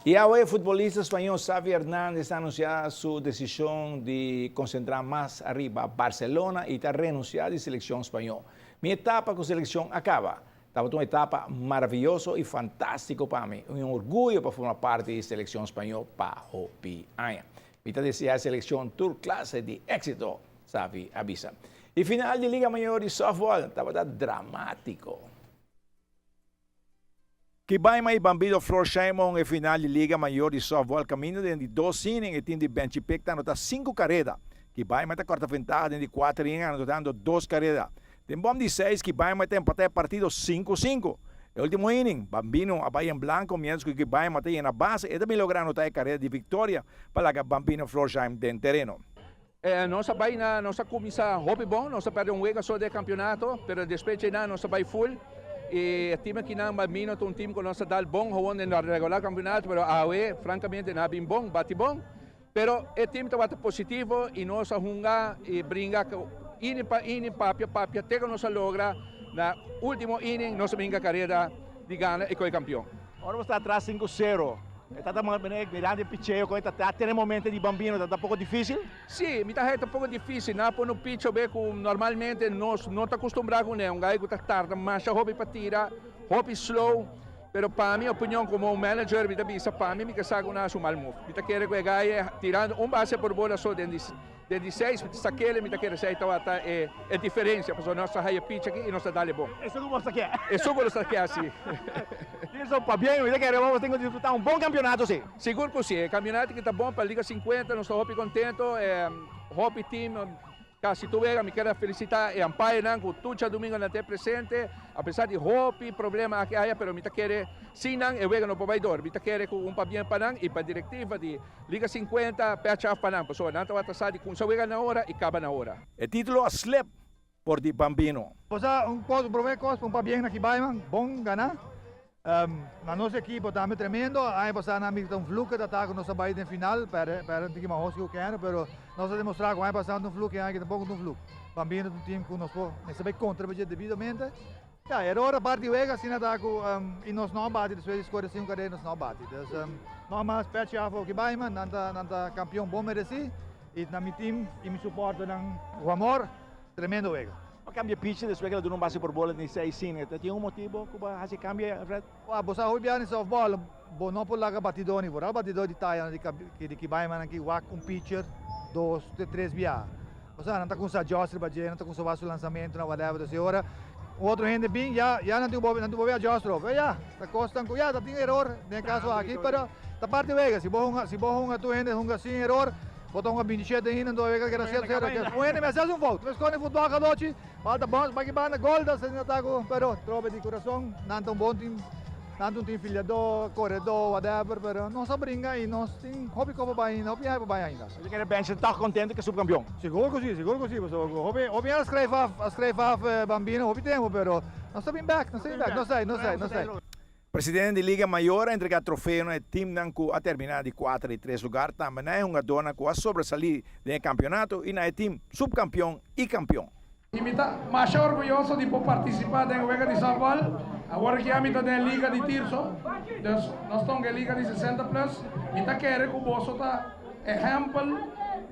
Y awe e futbolista spaño Xavi Hernandez a anuncia su decision di concentra mas ariba Barcelona y ta renuncia di seleccion spaño. Mi etapa cu seleccion a caba. Tabata un etapa maraviyoso y fantastico pa mi. Un orguyo pa forma parti di seleccion spaño pa hopi aña. Mi ta desea e seleccion tur clase di exito, Xavi a bisa. E final di Liga Mayor di softball tabata dramatico. Kibaima y Bambino Florsheim e final di Liga Mayor di softball caminda den di dos inning e team di Benchi Pik ta anota cinco careda. Kibaima ta corta ventaha den di cuater inning anotando dos careda. Den bom di seis Kibaima ta empata e partido 5-5. E ultimo inning, Bambino a bay en blanco mientras cu Kibaima ta yena base e ta bin logra anota e careda di victoria pa laga Bambino Florsheim den tereno. Nos a bay na, nos a cuminsa hopi bon, nos a perde un wega so den campeonato, pero despues dje nos a bay full. Y e team akinan Bambino ta un team cu nos a dal bon gewoon den regular campeonato, pero awe francamente nan a bin bon, bati bon. Pero e team tabata positivo y nos a hunga y bringa inning pa inning, papia papia, te cu nos a logra na ultimo inning nos a binga careda di gana y coy campeon. Ora bo ta atras 5-0, ta mirando e picheo, cu ta tene momento di Bambino, ta poco dificil? Si, mi ta un poco dificil. Na pone un pitch be cu normalmente nos no ta acostumbra cu ne. Un guy cu ta tarda mas hopi pa tira, hopi slow. Pero pa mi opinion como un manager, mi ta bisa pa mi, mi ke sa cu nan un mal move. Mi ta kere cu e guy tirando un base por bola so den di seis, mi ta sakele, mi ta kere sei tawata e diferencia. Pasobra nos ta haya pitch aki y nos ta dale bon. Eso cu bo ke. Eso cu nos ta ke asina. Eso pabien, mi ta kere nos tin cu disfruta un bon campeonato, si. Sigur cu si, e campeonato cu ta bon pa Liga 50, nos ta hopi contento, hopi team, casi tur wega. Mi kier felicita e umpire nan cu tur diadomingo nan ta presente, apesar di hopi problema aki aya, pero mi ta kere sin nan e wega no por bay door. Mi ta kere cu un pabien pa nan y pa directiva di Liga 50, petje af pa nan, pasobra nan tabata sa di cuminsa wega na ora y caba na ora. E titulo a slip for di Bambino. Cosa un cos, prome cos, un pabien na Kibaima, bon gana. Na nos ekipo tambe tremendo. Aña pasa nan un fluke dat cu nos a bay den final, pero tin mas cu kere, pero nos a demostra cu aña pasa un fluke, aki tampoco un fluke. Bambino un team cu nos por bay contra debidamente. Ja, error aparte wega asina ta cu y nos no bati despues di score cinco careda nos no bati. Dus nogmaals petje af ook Kibaima, nan ta campeon bon mereci y na mi team y mi supporter nan cu amor, tremendo wega. A cambia pitch despues cu un base por bola den seis inning. Tin un motibo cu a haci cambio, Fred? Ah, bo sa hopi den softball, bo no por laga batidor ni por batidor di taya di Kibaima nan ki wak un pitcher dos, tres bia. Osea, nan ta cuminsa adjust riba dje, nan ta cuminsa su lansamento na whatever. Dus ora otro hende bin, ya nan tin bo adjust ro. Ya, ta costan cu ya, ta tin error den caso aki, pero ta parte wega. Si bo hunga tur hende hunga sin error, bo ta hunga 27 ainda, anto wega keda 0-0. Un hende mester haci un fout. Mes con futbol cadochi, falta bounce baki banda, gol, da asina ta cu, pero trobe di curason, nan ta un bon team. Nan ta un team filiador, coredor, whatever, pero nos a bringa y nos tin hopi copa bay ainda, hopi aña bay ainda. Bo kier bench toch contento cu subcampeon. Sigur cu si, sigur cu si. So, hopi, hopi a schrijf af, a schrijf af Bambino, hopi tempo, pero nos ta bin back, nos ta bin back, no sei, no sei, no sei. Presidente di Liga Mayor a entrega trofeo na team nan cu a termina di 4 y 3 lugar, tambe na hungador nan cu a sobresali den campeonato y na team subcampeon y campeon. Y mi ta mas orguyoso di por participa den wega di softball. Awor cu ami ta den Liga di Tirso, dus nos ta den Liga di 60 plus. Mi ta kere cu boso ta ehempel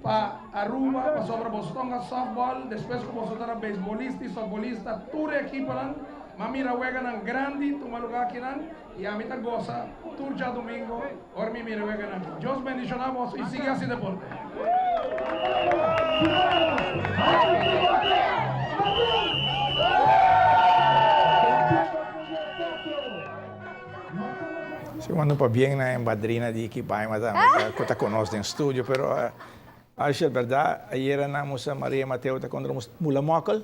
pa Aruba, pa sobre boso ta softball, despues cu boso ta beisbolista y softbolista, tur ekipo nan, m'a mira wega nan grandi, tuma lugar aki nan, y ami ta goza tur diadomingo, ora mi mira wega nan. Dios bendiciona boso y sigui haci deporte. Si manda pabien na madrina di Kibaima tambe, cu ta cu nos den studio, pero acho berdad, ayera nan musa Maria Mateo ta contra Mula Mokkel.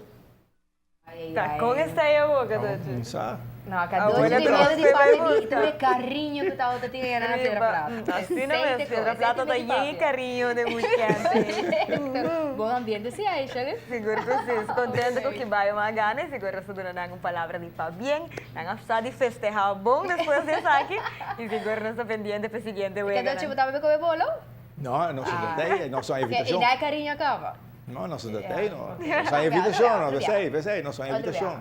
Ta con esta e boca, Tochi? Sa. No, acá dos primero di papia di tur cariño cu ta tin na Piedra Plata. Asina mes, Piedra Plata ta yen cariño den weekend. Bon ambiente si, Aisha. Sigur cu si. Contento cu Kibaima a gana y sigur nos ta duna un palabra di pabien. Nan a sa di festeha bon despues di esaki y sigur nos ta pendiente pa e siguiente wega. Cadochi, bo tambe come bolo? No, no se detalle, no son invitacion. Y da cariño caba. No, no se detalle, no. No son invitacion, no, pesey, pesey, no son invitacion.